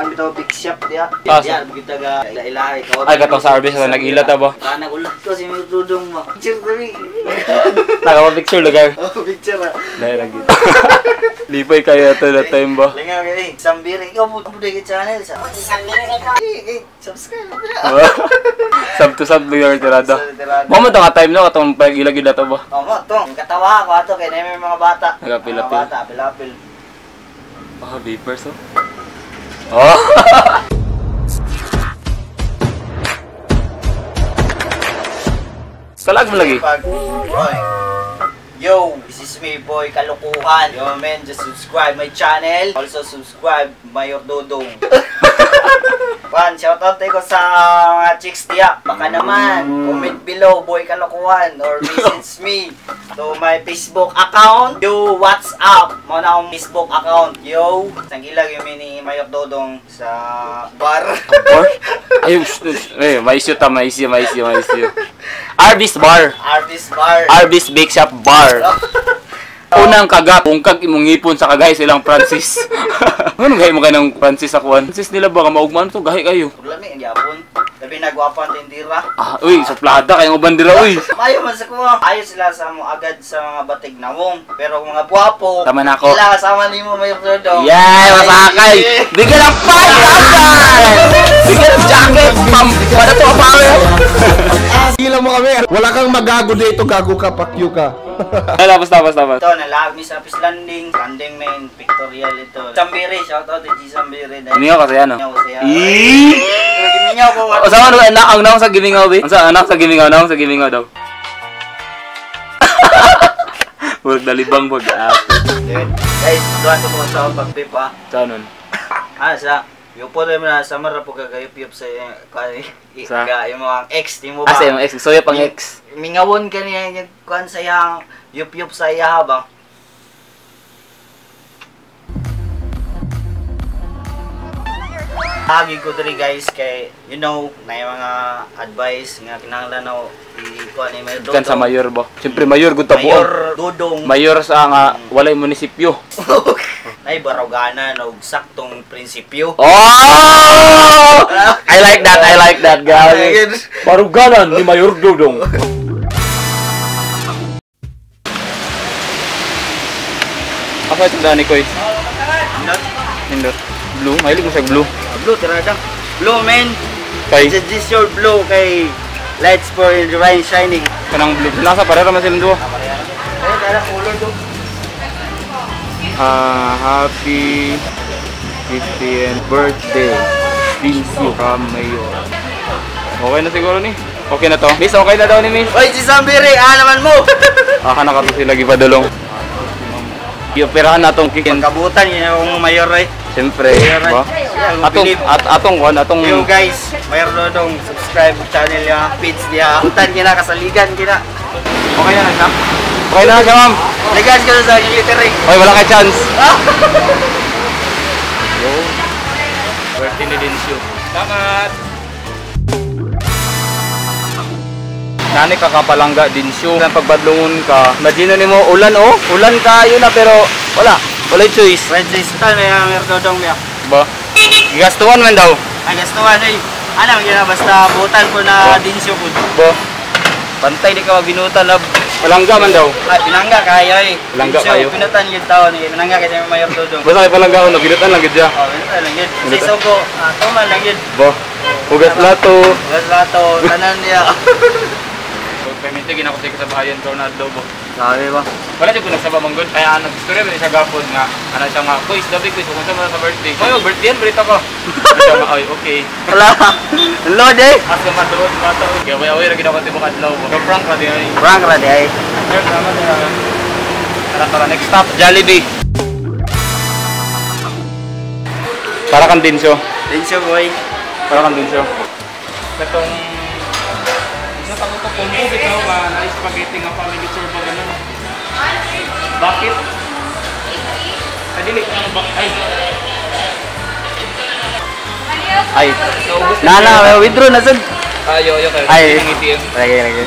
Ang bitaw big shop diya. Ah, Diya, bukid taga ilahi. Ay, katong sa Arby's na nag-ila ta ba? Kanang ulat ko si Dudong mo. Picture kami. Nakapa-picture lugar. Oh, picture ah. Dahil lagi. Lipay kayo ito that time ba? Lingaw kayo eh. Sambiri. Ikaw po po channel sa. Sambiri ko. Subscribe. Sub to sub lugar tirada. Mo mo nga time no katong pag-ila gyud ato ba? Oh, mo tong katawa ako ato kay may mga bata. Nagapil-apil. Mga bata, apil-apil. Oh, vapors oh. Oh. Kalag mo lagi. Boy. Yo, this is me boy Kalukuhan. Yo man, just subscribe my channel. Also subscribe Mayor Dodong. Juan, shoutout tayo ko sa mga chicks diya. Baka naman, comment below boy Kalukuhan or message me to my Facebook account. Yo, what's up? Mo na akong Facebook account. Yo, sangilag yung mini Mayor Dodong sa bar. Bar? Ay, eh, may issue ta, may issue, may issue, may issue. Arby's Bar. Arby's Bar. Arby's Bake Shop Bar. Unang kagat, bungkag imong ngipon sa kagay silang Francis. Ano gahi mo kay ng Francis sa kuan? Francis nila ba nga maugmaan to gahi kayo. Problema ang gyapon. Labi nagwapa ang tindira. Ah, uy, suplada kay nga bandila uy. Mayo man sa kuha. Ayo sila sa mo agad sa mga batig nawong. Pero kung mga gwapo, Tama na ako. Sila kasama nimo Mayor Dodong. Yeah, masakay. Bigyan ng 5,000! Bigyan ng jacket! Pam, para to power. Tigilan mo kami. Wala kang magago dito, gago ka, pakyo ka. Tapos, tapos, tapos. Ito, nalaag mi sa Apis Landing. Landing main, pictorial ito. Sambiri, shout out to G Sambiri. Mingaw kasi ano? Mingaw kasi ano. Eee! Gimingaw ko. O sa ano, ang naong sa gimingaw, be? Ang sa anak sa gimingaw, naong sa gimingaw daw. Huwag dalibang pag Guys, doon sa mga sa pag-pip ah. Sa nun? Ah, sa yupo tayo na sa mara po kagayup-yup sa Sa? yung mga ex, di mo ba? Ah, sa yung ex. Soya pang ex. Mingawon ka niya yung kuan sa iyang yup-yup sa iya ba? Hagi ko diri guys kay you know na yung mga advice nga kinahanglan na i-kuan ni Mayor Dodong. Kan sa mayor ba? Siyempre mayor gud tabuon. Mayor Dodong. Mayor sa nga walay munisipyo. Ay baruganan og saktong prinsipyo. Oh! I like that, I like that, guys. Baruganan ni Mayor Dodong. Asa itong daan ni Koy? Nindot. Nindot. Blue? Mahilig mo sa blue. Blue tira dang. Blue man. Kay? This your blue kay lights for divine shining. Kanang blue. Nasa pareho man silang duha. Ay, kaya color do. Happy 50th birthday, Vinci from Mayor. Okay na siguro ni. Okay na to. Miss, okay na daw ni Miss. Oy, si Sambiri, ah naman mo. Aka na kato sila gipadulong. Gioperahan na atong kikin. Pagkabutan yun yung mayor ay. Siyempre, ba? Atong atong kon, atong Yo guys, Mayor Dodong, subscribe channel niya, page niya. Butan kina kasaligan kina. Okay na na siya. Okay na siya, ma'am. Ligan ka na sa glittering. Oy, wala kay chance. Yo. Birthday ni Dencio. Salamat. Nani ka kapalangga Dencio. Ang pagbadlungon ka. Imagine nimo ulan oh. Ulan kayo na pero wala. Walay choice. Francis, tal may Mayor Dodong niya. Ba? Gigastuhan man daw. Ay gastuhan ay. Ano yun na basta butan ko na Dencio pud. Ba? Pantay di ka magbinutan lab. Palangga man daw. Ay, pinangga kayo ay. Palangga kayo. Pinutan yun taon eh. Pinangga kasi may Mayor Dodong. Basta kay palangga ko nabinutan lang gid siya. Oh, pinutan lang yun. Sa Sogo, tuman lang yun. Ba? Hugas lato. Hugas lato, tanan niya. Pagpaminte ginako sa bahayan ko na adlaw ba. Sabi ba? Wala jud ko nagsaba manggod. Kaya ano istorya ba siya gapon nga ano siya nga quiz, dabi quiz kung sa sa birthday. Oy, birthday yan balita ko. Siya nga ay okay. Wala. Load eh. As ka matuod bata. Gaway away ra gid ako tibok adlaw ba. So, prank ra di ay. Prank ra di ay. Sir, salamat eh. Tara tara next stop Jollibee. Para kang Dencio. Dencio boy. Para kang Dencio. Katong isa pa ko to combo bitaw nga na spaghetti nga family tour ba ganun. Bakit? Ay, dili ano ba? Ay. Ay. Naubos Na na, withdraw na sad. Ayo, ayo kayo. Ay. Ang ATM. Lagi lagi.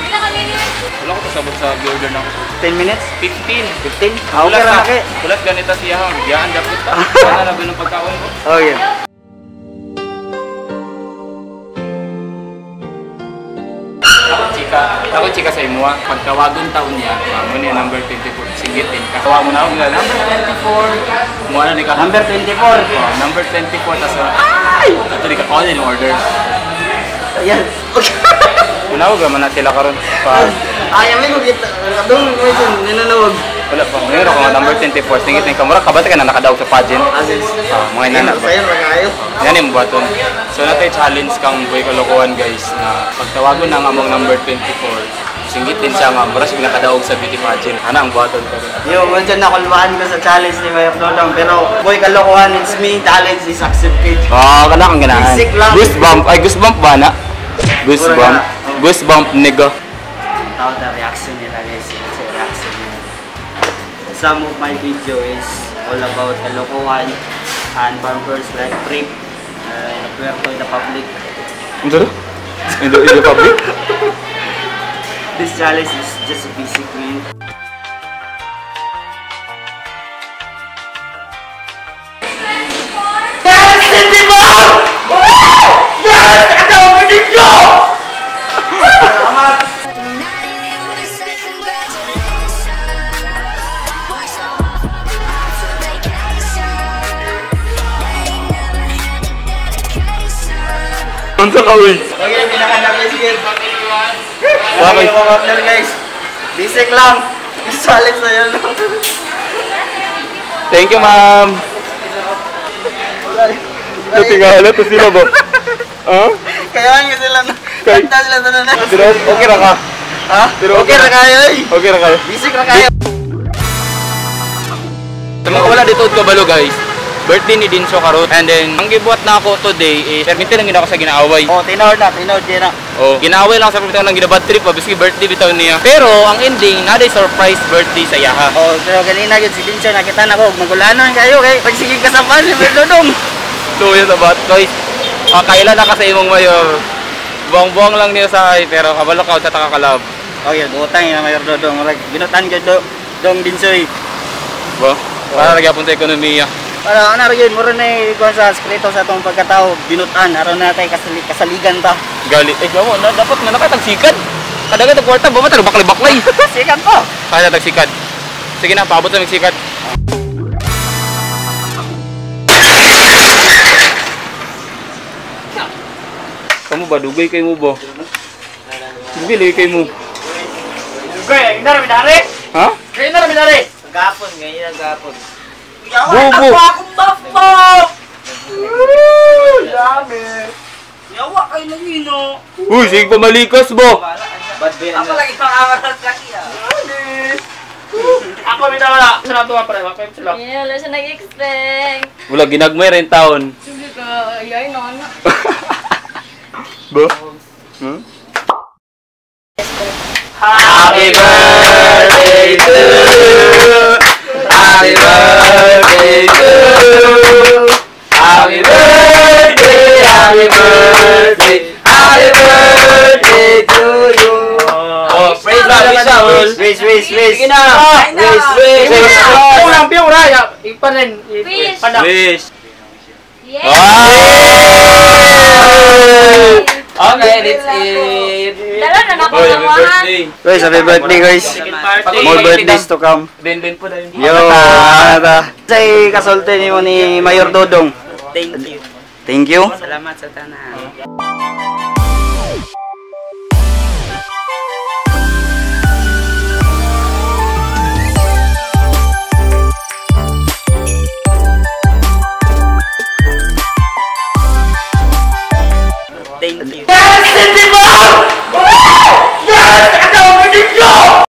Wala ko kasabot sa order na ako. 10 minutes? 15. 15? Ah, okay ra na kay. Kulat ganita siya ha. Bigyan dapat ta. Wala na ganung pagkaon ko. Okay. Ako chika sa imo, pagtawagon taon niya, mo niya number 24, singgit din ka. Tawa mo na ako nila, number 24. Mo na ni ka. Number 24. Oh, number 24 tas ay! Ato di ka call in order. Ayan. Munawag man na sila karon. Pa Ay, may ko kita. Dong, may nananawag. wala pa. Ngayon ako nga number 24, singit din ka. Mura ka ba ka na nakadaog sa pageant? Asis. Ah, mga inana ba? Sayo ra kayo. Yan yung buhaton. So natay challenge kang Boy Kalokohan guys na pagtawagon ang among number 24, singgitin siya nga mura siya nakadaog sa beauty pageant. Ana ang buhaton karon. Yo, medyo nakulwaan ko sa challenge ni Mayor Dodong, pero Boy Kalokohan, it's me, challenge is accepted. Oh, kana kang ganahan. Basic lang. Goosebump. Ay, goosebump ba na? Goosebump. Mura Goosebump nigga. Tao the reaction nila guys, sa reaction nila. Some of my video is all about kalokohan and bumpers like trip in the Puerto in the public. Ano? In the public? This challenge is just a basic, man. Unsa ka uy? Okay, pinaka-nagay sige. Okay. Okay, partner guys. Basic lang. Challenge na yun. Thank you, ma'am. Natingala to sila ba? Ha? Kaya nga sila na. Kanta sila na. Pero okay ra ka. Ha? Pero okay ra kayo eh. Okay ra kayo. Basic ra kayo. Sa mga wala dito kabalo guys. Birthday ni Dinso karon and then ang gibuhat na ako today is permite lang gid ako sa ginaaway. Oh, tinawag na, tinawag din na. Oh, ginaaway lang sa permite lang ginabad trip pa biski birthday bitaw niya. Pero ang ending na surprise birthday sa iyaha. Oh, pero ganina gyud si Dinso nakita na ko magulanan kayo kay pagsigig kasapan si Dodong. So yun about guys. Kailan na ka sa imong mayor. Buwang-buwang lang niyo sa ay pero kabalo ka sa taka kalab. Oh, yun, utang yun Mayor Dodong. Murag ginutan gyud do Dong Dinsoy. Ba? Para nagyapon sa ekonomiya. Para ano ra gyud mura na kuan sa sekreto sa atong pagkatao, binutan aron natay kasaligan ta. Gali. Eh, gamo na dapat nga nakatagsikan. Kadaga tag kwarta ba matalo baklay-baklay. Sikat pa. Kaya tagsikan. Sige na, paabot sa magsikat. Kamu ba dugay kay mo ba? Dugay kay mo. Dugay, na ra midari. Ha? Kay na ra midari. Gapon, ngayon ang gapon. Bubo. Akong bafo. Dami. Yawa kay langino. Uy, sige pamalikas ba? Bad ba? Ako lagi pang awaras laki ah. Ako bitaw na. Sa nato pre, wakay sila. Yeah, wala siya nag-expect. Wala ginagmay rin taon. Sige ka, ay, no, no. Ba? Happy birthday to you. Happy birthday to you. Happy birthday, happy birthday, happy birthday to you. Oh, praise God, wish out. Wish, wish, wish. Sige na. Wish, wish, wish. Wish. lang, piyong raya. Ipanin. Wish. Wish. Yeah! Okay, that's it. Dala na na ako Oh, happy ng one. birthday. Guys, happy birthday guys. More birthdays to come. Ben po dahil. Yo, ata. Say kasulti nimo ni Mayor Dodong. Thank you. Thank you. Salamat sa tanan.